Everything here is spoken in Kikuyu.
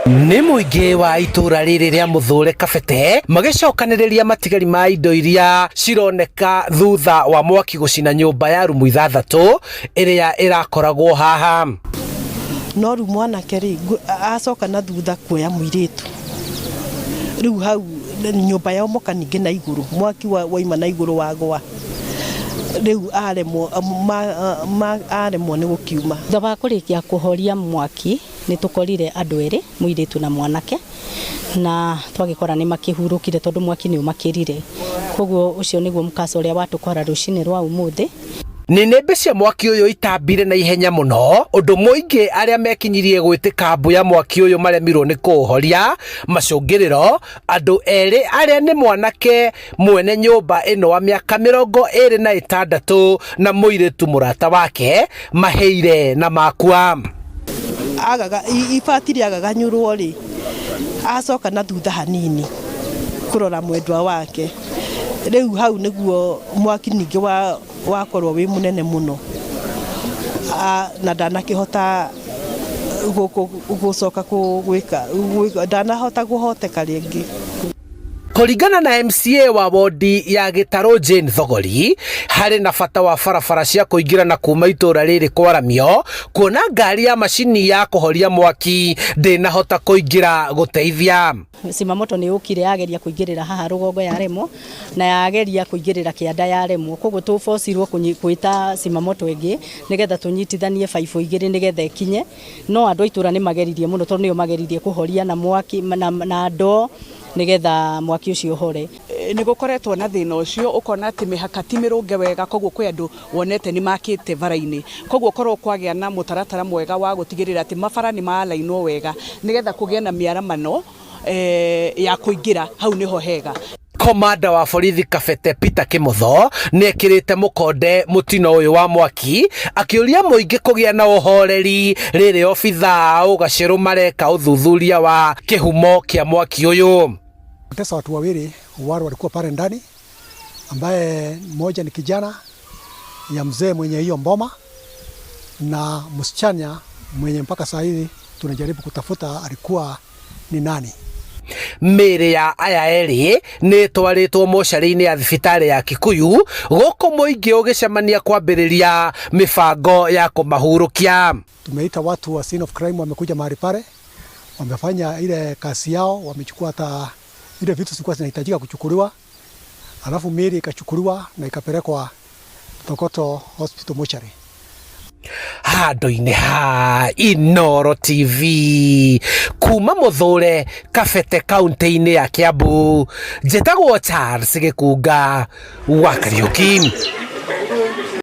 Nĩ mũingĩ wa itũra rĩrĩ rĩa Mũthũre Kabete magĩcokanĩrĩria matigari ma indo iria cironeka thutha wa mwaki gũcina nyũmba ya rumu ithathatũ ĩrĩa ĩrakoragwo haha. No rĩu mwanake rĩ, acoka na thutha kuoya mũirĩtu, rĩu hau nyũmba yaomoka ningĩ na igũrũ, mwaki wauma na igũrũ wagwa, rĩu aremwo aremwo nĩ gũkiuma. Thutha wa kũrĩkia kũhoria mwaki nĩ tũkorire andũ erĩ, mũirĩtu na mwanake, na twagĩkora nĩ makĩhurũkire tondũ mwaki nĩ ũmakĩrire. Koguo ũcio nĩguo mũkasa ũrĩa watũkora rũcinĩ rwa ũmũthĩ. Nĩnĩmbĩ cia mwaki ũyũ itambire na ihenya mũno ũndũ mũingĩ arĩa mekinyirie gwĩtĩka mbu ya mwaki ũyũ maremirwo nĩ kũũhoria. Macũngĩrĩro, andũ erĩ arĩa nĩ mwanake mwene nyũmba ĩno wa mĩaka 26 na mũirĩtu mũrata wake mahĩire na makua. Agaga, ibati rĩagaganyũrwo rĩ, acoka na thutha hanini kũrora mwendwa wake. Rĩu hau nĩguo mwaki ningĩ wa wakorwo wĩ mũnene mũno na ndanakĩhota gũcoka gwĩka, ndanahota kũhoteka rĩngĩ. Kũringana na MCA wa wondi ya Gĩtarũ Jane Thogori, harĩ na bata wa barabara cia kũingĩra na kuma itũra rĩrĩ kwaramio, kuona ngari ya macini ya kũhoria mwaki ndĩnahota kũingĩra gũteithia. Zimamoto nĩ yũkire yageria kũingĩrĩra haha rũgongo yaremwo, na yageria kũingĩrĩra kĩanda yaremwo, koguo tũbocirwo gwĩta zimamoto ĩngĩ nĩgetha tũnyitithanie baibũ igĩrĩ nĩgetha ĩkinye, no andũ a itũra nĩ mageririe mũno tondũ nĩo mageririe kũhoria na mwaki na ndoo nĩgetha mwaki ũcio ũhore. Nĩ gũkoretwo na thĩna ũcio ũkona atĩ mĩhaka ti mĩrũnge wega koguo kwĩ andũ wonete nĩ makĩte bara-inĩ. Koguo korwo kwagĩa na mũtaratara mwega wa gũtigĩrĩra atĩ mabara nĩ ma-alainwo wega nĩgetha kũgĩe na mĩaramano ya kũingĩra, hau nĩho hega. Komanda wa borithi Kabete Peter Kimotho nĩ ekĩrĩte mũkonde mũtino ũyũ wa mwaki akĩũria mũingĩ kũgĩa na ũhoreri rĩrĩ obithaa a ũgacĩrũ mareka ũthuthuria wa kĩhumo kĩa mwaki ũyũ. Poteza watu wawili wale walikuwa pale ndani, ambaye mmoja ni kijana ya mzee mwenye hiyo mboma na msichana mwenye mpaka saa hizi tunajaribu kutafuta alikuwa ni nani. Mĩĩrĩ ya aya erĩ nĩ ĩtwarĩtwo mocarĩ-inĩ ya thibitarĩ ya Kikuyu gũkũ mũingĩ ũgĩcemania kwambĩrĩria mĩbango ya kũmahurũkia. Tumeita watu wa scene of crime, wamekuja mahali pale, wamefanya ile kazi yao, wamechukua hata ile vitu zilikuwa zinahitajika kuchukuliwa, alafu miili ikachukuliwa na ikapelekwa Thogoto Hospital mochari. Handũ-inĩ ha Inooro TV kuma Mũthũre Kabete kaunti-inĩ ya Kiambu, njĩtagwo Charles Gĩkunga wa Kariũki.